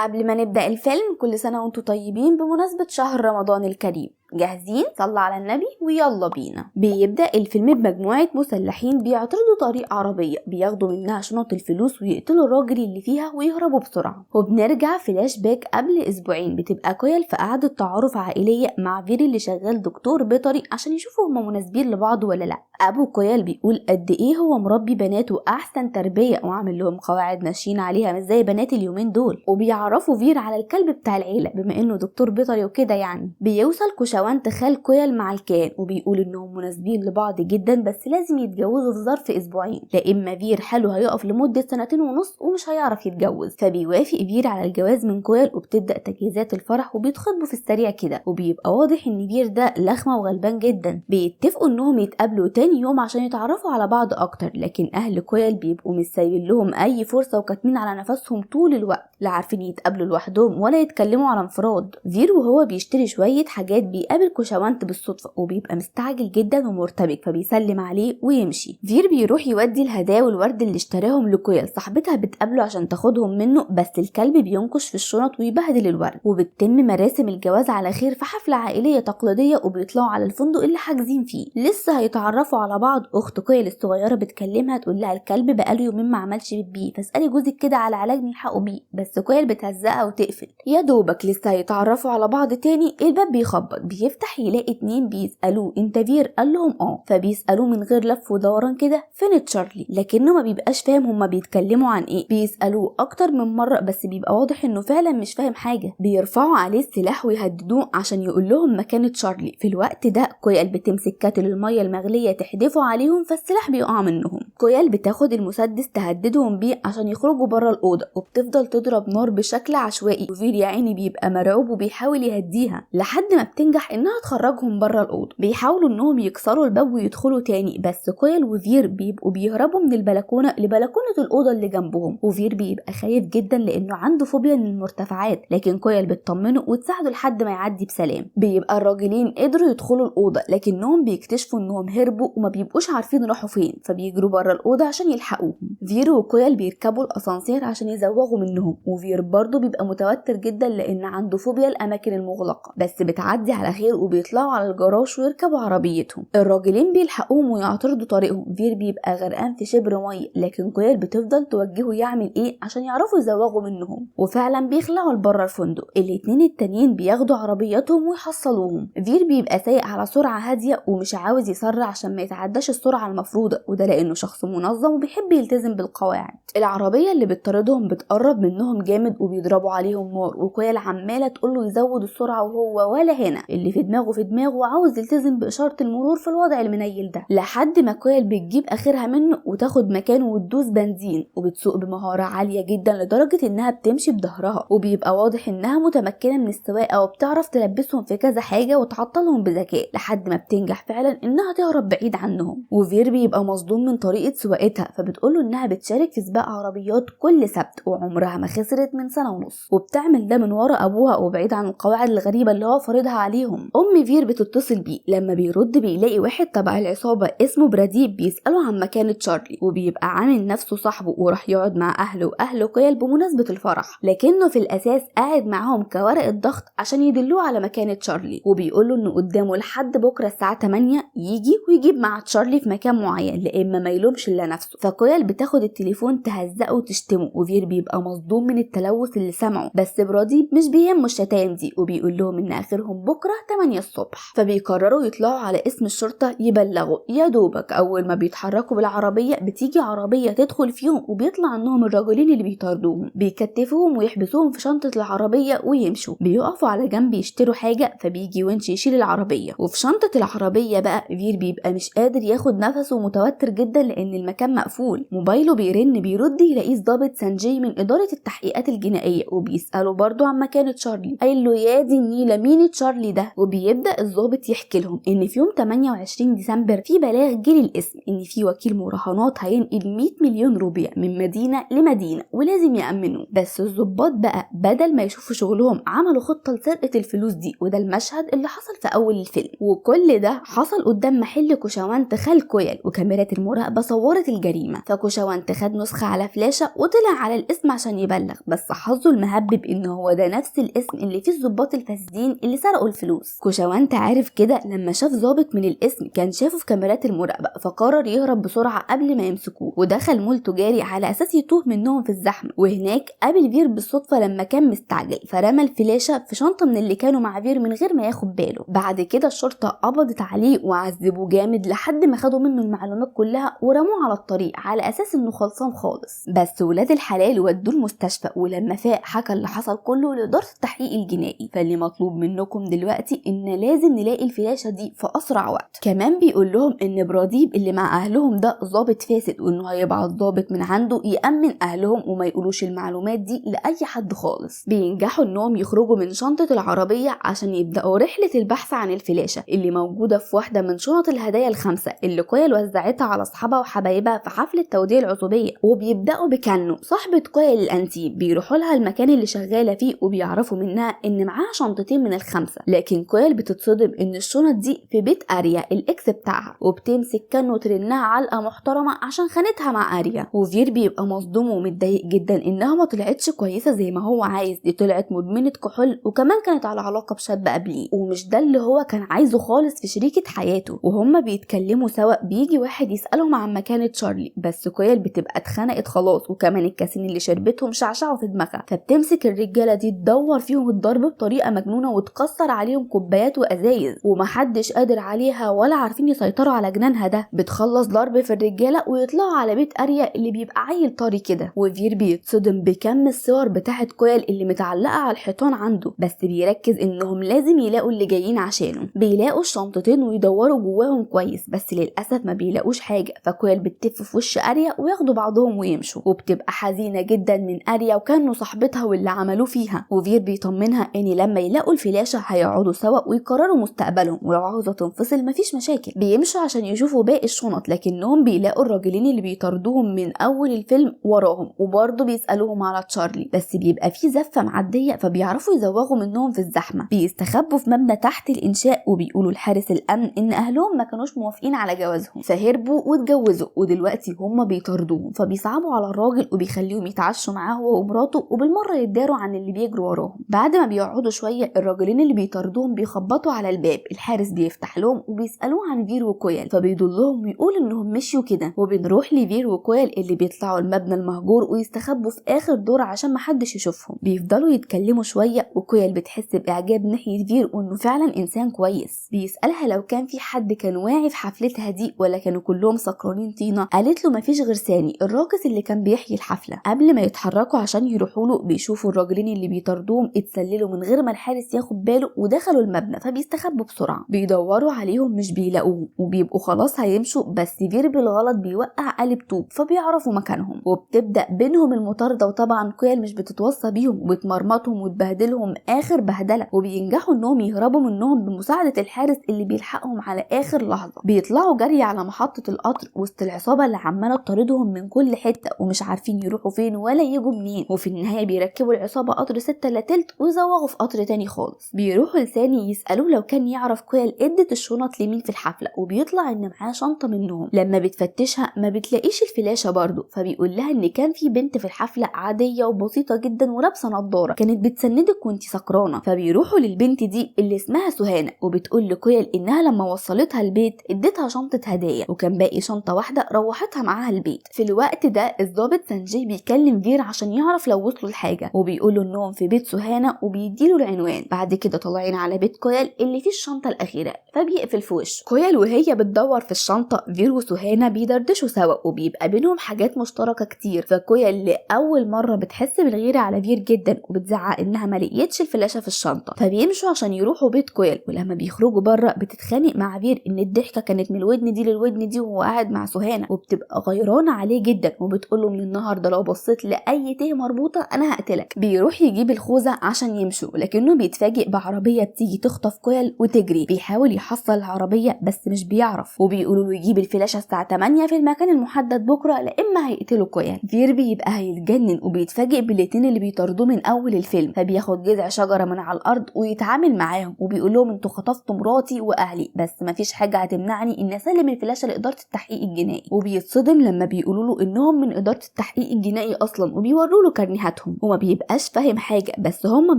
قبل ما نبدأ الفيلم، كل سنة وانتم طيبين بمناسبة شهر رمضان الكريم. جاهزين؟ صلى على النبي ويلا بينا. بيبدأ الفيلم بمجموعة مسلحين بيعترضوا طريق عربية، بياخدوا منها شنط الفلوس ويقتلوا الراجل اللي فيها ويهربوا بسرعة. وبنرجع فلاش باك قبل أسبوعين، بتبقى كويل في قعدة تعارف عائلية مع فير اللي شغال دكتور بيطري عشان يشوفوا هما مناسبين لبعض ولا لا. أبو كويل بيقول قد إيه هو مربي بناته أحسن تربية وعامل لهم قواعد ماشيين عليها مش زي بنات اليومين دول. وبيعرفوا فير على الكلب بتاع العيلة بما إنه دكتور بيطري وكده يعني. بيوصل كوشوانت خال كويل مع الكائن وبيقول انهم مناسبين لبعض جدا، بس لازم يتجوزوا في ظرف اسبوعين، لا اما فير حاله هيقف لمدة 2.5 سنين ومش هيعرف يتجوز. فبيوافق فير على الجواز من كويل وبتبدا تجهيزات الفرح وبيتخطبوا في السريع كده، وبيبقى واضح ان فير ده لخمه وغلبان جدا. بيتفقوا انهم يتقابلوا تاني يوم عشان يتعرفوا على بعض اكتر، لكن اهل كويل بيبقوا مش سايبين لهم اي فرصة وكاتمين على نفسهم طول الوقت، لا عارفين يتقابلوا لوحدهم ولا يتكلموا على انفراد. فير وهو بيشتري شوية حاجات بيقابل كوشوانت بالصدفة وبيبقى مستعجل جدا ومرتبك، فبيسلم عليه ويمشي. فير بيروح يودي الهدايا والورد اللي اشتراهم لكويل، صاحبتها بتقابله عشان تاخدهم منه، بس الكلب بينكش في الشنط ويبهدل الورد. وبتتم مراسم الجواز على خير في حفلة عائلية تقليدية، وبيطلعوا على الفندق اللي حاجزين فيه. لسه هيتعرفوا على بعض، اخت كويل الصغيرة بتكلمها تقول لها الكلب بقاله يومين ما عملش بيه، فاسألي جوزك كده على علاج نلحقه بيه، بس كويل بتهزقها وتقفل. يا دوبك لسه هيتعرفوا على بعض تاني، الباب بيخبط، بيفتح يلاقي 2 بيسألوه انت فير؟ قال لهم اه. فبيسألوه من غير لف ودوران كده فين تشارلي، لكنه ما بيبقاش فاهم هما بيتكلموا عن ايه. بيسألوه اكتر من مرة بس بيبقى واضح انه فعلا مش فاهم حاجة. بيرفعوا عليه السلاح ويهددوه عشان يقول لهم مكان تشارلي. في الوقت ده كويل بتمسك kettle المية المغلية تحدفه عليهم، فالسلاح بيقع منهم. كويل بتاخد المسدس تهددهم بيه عشان يخرجوا بره الأوضة، وبتفضل تضرب نار بشكل عشوائي، وفير يا عيني بيبقى مرعوب وبيحاول يهديها لحد ما بتنجح انها تخرجهم بره الأوضة. بيحاولوا انهم يكسروا الباب ويدخلوا تاني، بس كويل وفير بيبقوا بيهربوا من البلكونه لبلكونه الأوضة اللي جنبهم، وفير بيبقى خايف جدا لانه عنده فوبيا من المرتفعات، لكن كويل بتطمنه وتساعده لحد ما يعدي بسلام. بيبقى الراجلين قدروا يدخلوا الأوضة، لكنهم بيكتشفوا انهم هربوا وما بيبقوش عارفين راحوا فين، فبيجروا بره الأوضة عشان يلحقوهم. فير وكويل بيركبوا الأسانسير عشان يزوغوا منهم، وفير برضه بيبقى متوتر جدا لان عنده فوبيا الأماكن المغلقة، بس بتعدي على خير وبيطلعوا على الجراج ويركبوا عربيتهم. الراجلين بيلحقوهم ويعترضوا طريقهم. فير بيبقى غرقان في شبر مية، لكن كويل بتفضل توجهه يعمل ايه عشان يعرفوا يزوغوا منهم، وفعلا بيخلعوا لبره الفندق. الاتنين التانيين بياخدوا عربياتهم ويحصلوهم. فير بيبقى سايق على سرعة هادية ومش عاوز يسرع عشان ما يتعداش السرعة المفروضة، وده لانه شخص منظم وبيحب يلتزم بالقواعد. العربية اللي بتطاردهم بتقرب منهم جامد وبيضربوا عليهم نار، وكويل عمالة تقوله يزود السرعة وهو ولا هنا، اللي في دماغه في دماغه وعاوز يلتزم بإشارة المرور في الوضع المنيل ده، لحد ما كويل بتجيب آخرها منه وتاخد مكانه وتدوس بنزين، وبتسوق بمهارة عالية جدا لدرجة انها بتمشي بظهرها، وبيبقى واضح انها متمكنة من السواقة وبتعرف تلبسهم في كذا حاجة وتعطلهم بذكاء، لحد ما بتنجح فعلا انها تهرب بعيد عنهم. وفير بيبقى مصدوم من طريقة سواقتها، فبتقوله انها بتشارك في سباق عربيات كل سبت وعمرها ما خسرت من 1.5 سنة، وبتعمل ده من ورا ابوها وبعيد عن القواعد الغريبة اللي هو فرضها عليهم. ام فير بتتصل بيه، لما بيرد بيلاقي واحد تبع العصابة اسمه براديب بيسأله عن مكان تشارلي، وبيبقى عامل نفسه صاحبه وراح يقعد مع اهله واهل كويل بمناسبة الفرح، لكنه في الاساس قاعد معاهم كورقة ضغط عشان يدلوه على مكان تشارلي، وبيقوله انه قدامه لحد بكرة الساعة 8 يجي ويجيب مع تشارلي في مكان معين، لإما ما يلومش الا نفسه. فكويل بتاخد التليفون تهزقه وتشتمه، وفير بيبقى مصدوم من التلوث اللي سمعه، بس براديب مش بيهمه الشتايم دي، وبيقول لهم ان اخرهم بكره 8 الصبح. فبيقرروا يطلعوا على اسم الشرطة يبلغوا. يا دوبك اول ما بيتحركوا بالعربية بتيجي عربية تدخل فيهم، وبيطلع انهم الراجلين اللي بيطاردوهم، بيكتفوهم ويحبسوهم في شنطه العربية ويمشوا. بيقفوا على جنب يشتروا حاجة، فبيجي ونش يشيل العربية، وفي شنطه العربية بقى فير بيبقى مش قادر ياخد نفسه ومتوتر جدا لان المكان مقفول. موبايله بيرن، بيرد يلاقيه الضابط سانجي من ادارة التحقيقات الجنائية، وبيساله برضه عن مكان تشارلي. قايل له يا دي النيله مين تشارلي ده؟ وبيبدا الضابط يحكي لهم ان في يوم 28 ديسمبر في بلاغ جه للاسم ان في وكيل مراهنات هينقل 100 مليون روبيه من مدينة لمدينة ولازم يامنوه. بس الضباط بقى بدل ما يشوفوا شغلهم عملوا خطه لسرقة الفلوس دي، وده المشهد اللي حصل في اول الفيلم. وكل ده حصل قدام محل كوشوانت خال كويل، وكاميرات المراقبة صورت الجريمة. فكوشوانت خد نسخه على فلاشه وطلع على الاسم عشان يبلغ، بس حظه المهبب ان هو ده نفس الاسم اللي فيه الضباط الفاسدين اللي سرقوا الفلوس. كوشوانت عارف كده لما شاف ضابط من الاسم كان شافه في كاميرات المراقبة، فقرر يهرب بسرعة قبل ما يمسكوه، ودخل مول تجاري على اساس يتوه منهم في الزحمة. وهناك قابل فير بالصدفة لما كان مستعجل، فرمى الفلاشه في شنطه من اللي كانوا مع فير من غير ما ياخد باله. بعد كده الشرطة قبضت عليه وعذبوه جامد لحد ما خدوا منه المعلومات كلها ورموه على الطريق على اساس انه خلصان خالص. بس ولاد الحلال ودوه المستشفى، ولما فاق حكى اللي حصل كله لادارة التحقيق الجنائي. فاللي مطلوب منكم دلوقتي ان لازم نلاقي الفلاشه دي في اسرع وقت. كمان بيقول لهم ان براديب اللي مع اهلهم ده ضابط فاسد، وانه هيبعت ضابط من عنده يامن اهلهم وما يقولوش المعلومات دي لاي حد خالص. بينجحوا انهم يخرجوا من شنطه العربية عشان يبداوا رحله البحث عن الفلاشه اللي موجودة في واحدة من شنط الهدايا الخمسة اللي كويل وزعتها على اصحابها وحبايبها في حفلة توديع العزوبيه. وبيبداوا بكانو صاحبه كويل الانتيم، بيروحوا لها المكان اللي شغالة فيه وبيعرفوا منها ان معاها شنطتين من الخمسة، لكن كويل بتتصدم ان الشنط دي في بيت اريا ال ex بتاعها، وبتمسك كانو ترنها علقه محترمه عشان خانتها مع اريا. وفير بيبقى مصدوم ومتضايق جدا انها ما طلعتش كويسة زي ما هو عايز، دي طلعت مدمنه كحول وكمان كانت على علاقة بشاب قبليه، ومش ده اللي هو كان عايزه خالص في شريكه حياته. وهما بيتكلموا سوا بيجي واحد يسالهم عن مكان تشارلي، بس كويل بتبقى اتخنقت خلاص، وكمان الكاسين اللي شربتهم شعشعوا في دماغها، فبتمسك الرجالة دي تدور فيهم الضرب بطريقة مجنونة وتكسر عليهم كوبايات وازايز، ومحدش قادر عليها ولا عارفين يسيطروا على جنانها ده. بتخلص ضرب في الرجالة ويطلعوا على بيت اريا اللي بيبقى عيل طري كده، وفير بيتصدم بكم الصور بتاعه كويل اللي متعلقه على الحيطان عنده، بس بيركز انهم لازم يلاقوا اللي جايين عشانه. بيلاقوا الشنطتين ويدوروا جواهم كويس، بس للاسف ما بيلاقوش حاجة، فكويل بتتف في وش اريا وياخدوا بعضهم ويمشوا، وبتبقى حزينة جدا من اريا وكانوا صاحبتها واللي عملوه فيها. وفير بيطمنها ان لما يلاقوا الفلاشه هيقعدوا سوا ويقرروا مستقبلهم، ولو عاوزه تنفصل مفيش مشاكل. بيمشوا عشان يشوفوا باقي الشنط، لكنهم بيلاقوا الراجلين اللي بيطاردوهم من اول الفيلم وراهم، وبرضه بيسالوهم على تشارلي، بس بيبقى في زفه معدية فبيعرفوا يزوغوا منهم في الزحمة. بيستخبوا في مبنى تحت الانشاء وبيقولوا لحارس الامن ان اهلهم ما كانوش موافقين على جوازهم، فهربوا واتجوزوا، ودلوقتي هم بيطاردوهم، فبيصعبوا على الراجل وبيخليهم يتعشوا معاه هو ومراته، وبالمره يتداروا عن اللي بيجروا وراهم. بعد ما بيقعدوا شوية الراجلين اللي بيطاردوهم بيخبطوا على الباب، الحارس بيفتح لهم وبيسالوه عن فير وكويل، فبيدلهم ويقول انهم مشيوا كده. وبنروح لفير وكويل اللي بيطلعوا المبنى المهجور ويستخبوا في اخر دور عشان محدش يشوفهم. بيفضلوا يتكلموا شوية وكويل بتحس باعجاب ناحية فير وانه فعلا انسان كويس. بيسالها لو كان في حد كان واعي في حفلتها دي ولا كانوا كلهم سكرانين طينه، قالت له مفيش غير ساني الراقص اللي كان بيحيي الحفلة. قبل ما يتحركوا عشان يروحوا له بيشوفوا الراجلين اللي بيطاردوهم اتسللوا من غير ما الحارس ياخد باله ودخلوا المبنى، فبيستخبوا بسرعة. بيدوروا عليهم مش بيلاقوهم وبيبقوا خلاص هيمشوا، بس فير بالغلط بيوقع قالب طوب فبيعرفوا مكانهم، وبتبدا بينهم المطارده. وطبعا كويل مش بتتوصى بيهم وبتمرمطهم وتبهدلهم اخر بهدله، وبينجحوا انهم يهربوا منهم بمساعدة الحارس اللي بيلحقهم على اخر لحظة. بيطلعوا جري على محطة القطر وسط العصابة اللي عماله تطاردهم من كل حتة ومش عارفين يروحوا فين ولا يجوا منين. وفي النهاية بيركبوا العصابة قطر 5:45 ويزوغوا في قطر تاني خالص. بيروحوا لساني يسالوه لو كان يعرف كويل ادت الشنط لمين في الحفلة، وبيطلع ان معاه شنطه منهم. لما بتفتشها ما بتلاقيش الفلاشه برضه، فبيقول لها ان كان في بنت في الحفلة عادية وبسيطة جدا ولابسه نظاره كانت بتسندك وانتي سكرانه. فبيروحوا للبنت دي اللي اسمها سهانه، وبتقول لكويل انها لما وصلتها البيت اديتها شنطه هدايا وكان باقي شنطه واحدة روحتها معاها البيت. في الوقت ده الضابط سانجي بيكلم فير عشان يعرف لو وصلوا لحاجة، وبيقولوا انهم في بيت سهانه وبيديله العنوان. بعد كده طالعين على بيت كويل اللي فيه الشنطة الاخيرة، فبيقفل في وشه كويل وهي بتدور في الشنطة. فير وسهانه بيدردشوا سوا وبيبقى بينهم حاجات مشتركة كتير، فكويل لاول مرة بتحس بالغيره على فير جدا وبتزعق انها ما لقيتش الفلاشه في الشنطة. فبيمشوا عشان يروحوا بيت كويل، ولما بيخرجوا بره بتتخانق مع فير ان الضحكة كانت من الودن دي للودن دي وهو قاعد مع سهانه، وبتبقى غيرانه عليه جدا وبتقول له من النهارده لو بصيت لاي ته مربوطة انا هقتلك. بيروح يجيب الخوذه عشان يمشوا، لكنه بيتفاجئ بعربيه بتيجي تخطف كويل وتجري. بيحاول يحصل العربية بس مش بيعرف، وبيقولوا له يجيب الفلاشه الساعة 8 في المكان المحدد بكره لا اما هيقتلوا كويل. فير بيبقى هيتجنن وبيتفاجئ بالاتنين اللي بيطاردوه من اول الفيلم، فبياخد جذع شجرة من على الارض ويتعامل معاهم وبيقول لهم انتوا خطفتوا مراتي واهلي، بس مفيش حاجة هتمنعني ان اسلم الفلاشه لادارة التحقيق الجنائي. الجنائي، وبيتصدم لما بيقولوا له انهم من ادارة التحقيق الجنائي اصلا، وبيوروا له كارنيهاتهم وما بيبقاش فاهم حاجة، بس هم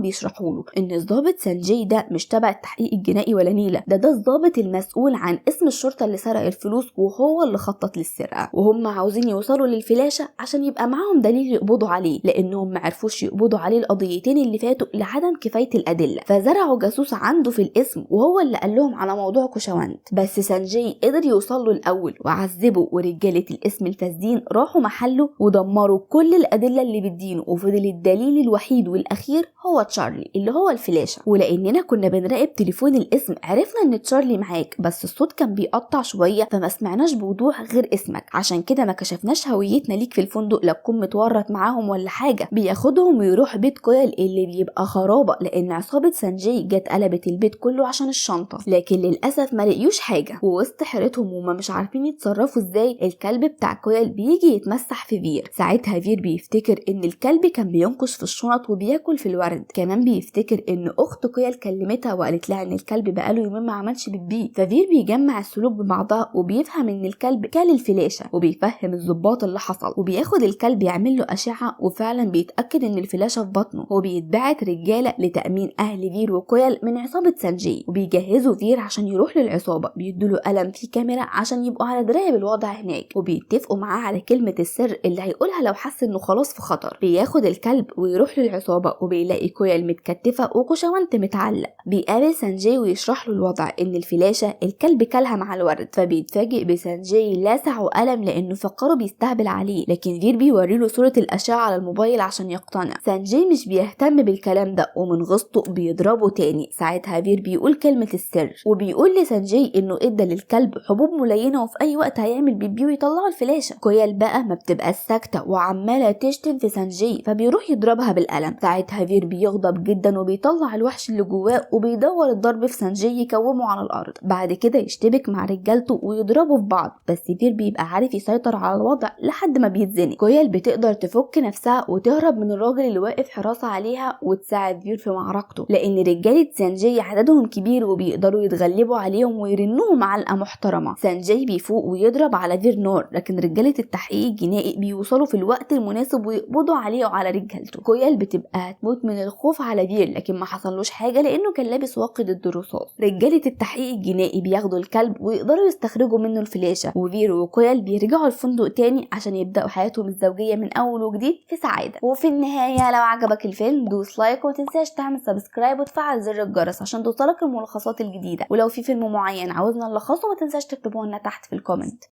بيشرحوا له ان الضابط سانجاي ده مش تبع التحقيق الجنائي ولا نيله، ده الضابط المسؤول عن اسم الشرطة اللي سرق الفلوس وهو اللي خطط للسرقه، وهم عاوزين يوصلوا للفلاشه عشان يبقى معاهم دليل يقبضوا عليه، لانهم ما عرفوش يقبضوا عليه القضيتين اللي فاتوا لعدم كفاية الادلة، فزرعوا جاسوس عنده في الاسم وهو اللي قال لهم على موضوع كوشوانت. بس سانجاي قدر يوصل له الاول وعذبه، ورجاله الاسم الفاسدين راحوا محله ودمروا كل الادلة اللي بتدينه، وفضل الدليل الوحيد والاخير هو تشارلي اللي هو الفلاشه. ولاننا كنا بنراقب تليفون الاسم عرفنا ان تشارلي معاك، بس الصوت كان بيقطع شوية فما سمعناش بوضوح غير اسمك، عشان كده ما كشفناش هويتنا ليك في الفندق لا تكون متورط معاهم ولا حاجة. بياخدهم ويروح بيت كويل اللي بيبقى خرابه لان عصابة سانجاي جت قلبت البيت كله عشان الشنطة، لكن للاسف ما لقيوش حاجة. ووسط حيرتهم وما مش عارفين يتصرفوا ازاي، الكلب بتاع كويل بيجي يتمسح في فير. ساعتها فير بيفتكر ان الكلب كان بينقش في الشنط وبياكل في الورد، كمان بيفتكر ان اخت كويل كلمتها وقالت لها ان الكلب بقاله يومين ما عملش بيبي. ففير بيجمع السلوك ببعضها وبيفهم ان الكلب كل الفلاشه، وبيفهم الضباط اللي حصل، وبياخد الكلب يعمل له اشعه وفعلا بيتاكد ان الفلاشه في بطنه. وبيتبعت رجاله لتامين اهل فير وكويل من عصابة سانجاي، وبيجهزوا فير عشان يروح للعصابه، بيدوا له قلم فيه كاميرا عشان يبقوا على دراية بالوضع هناك، وبيتفقوا معاه على كلمة السر اللي هيقولها لو حس انه خلاص في خطر. بياخد الكلب ويروح للعصابه وبيلاقي كويل متكتفه وكوشوانت متعلق. بيقابل سانجاي ويشرح له الوضع ان الفلاشه الكلب كلها مع الورد، فبيتفاجئ بسانجاي لاسع وقلم لانه فكرة بيستهبل عليه، لكن فير بيوري له صوره الاشعة على الموبايل عشان يقتنع. سانجاي مش بيهتم بالكلام ده ومن غصته بيضربه تاني. ساعتها فير بيقول كلمة السر وبيقول لسانجاي انه ادى للكلب حبوب ملينه وفي اي وقت هيعمل بيبي ويطلعوا الفلاشه. كويل بقى ما بتبقى ساكته وعماله تشتم في سانجاي، فبيروح يضربها بالقلم. ساعتها فير بيغضب جدا وبيطلع الوحش اللي جواه وبيدور الضرب في سانجاي يكومه على الارض. بعد كده يشتبك مع رجالته ويضربوا في بعض، بس فير بيبقى عارف يسيطر على الوضع لحد ما بيتزنق. كويل بتقدر تفك نفسها وتهرب من الراجل اللي واقف حراسة عليها وتساعد فير في معركته، لان رجاله سانجاي عددهم كبير وبيقدروا يتغلبوا عليهم ويرنوهم علقه محترمه. سانجاي بيفوق ويضرب على فير نار، لكن رجاله التحقيق الجنائي بيوصلوا في الوقت المناسب ويقبضوا عليه وعلى رجالته. كويل بتبقى هتموت من الخوف على فير، لكن ما حصلوش حاجة لانه كان لابس واقي ضد الرصاص. رجاله التحقيق الجنائي بياخدوا الكلب ويقدروا يستخرجوا منه الفلاشه، وفير وكويل بيرجعوا الفندق تاني عشان يبداوا حياتهم الزوجية من اول وجديد في سعادة. وفي النهاية لو عجبك الفيلم دوس like وما تنساش تعمل subscribe وتفعل زر الجرس عشان توصلك الملخصات الجديدة، ولو في فيلم معين عاوزنا نلخصه ما تنساش تكتبوه لنا تحت في ال comment.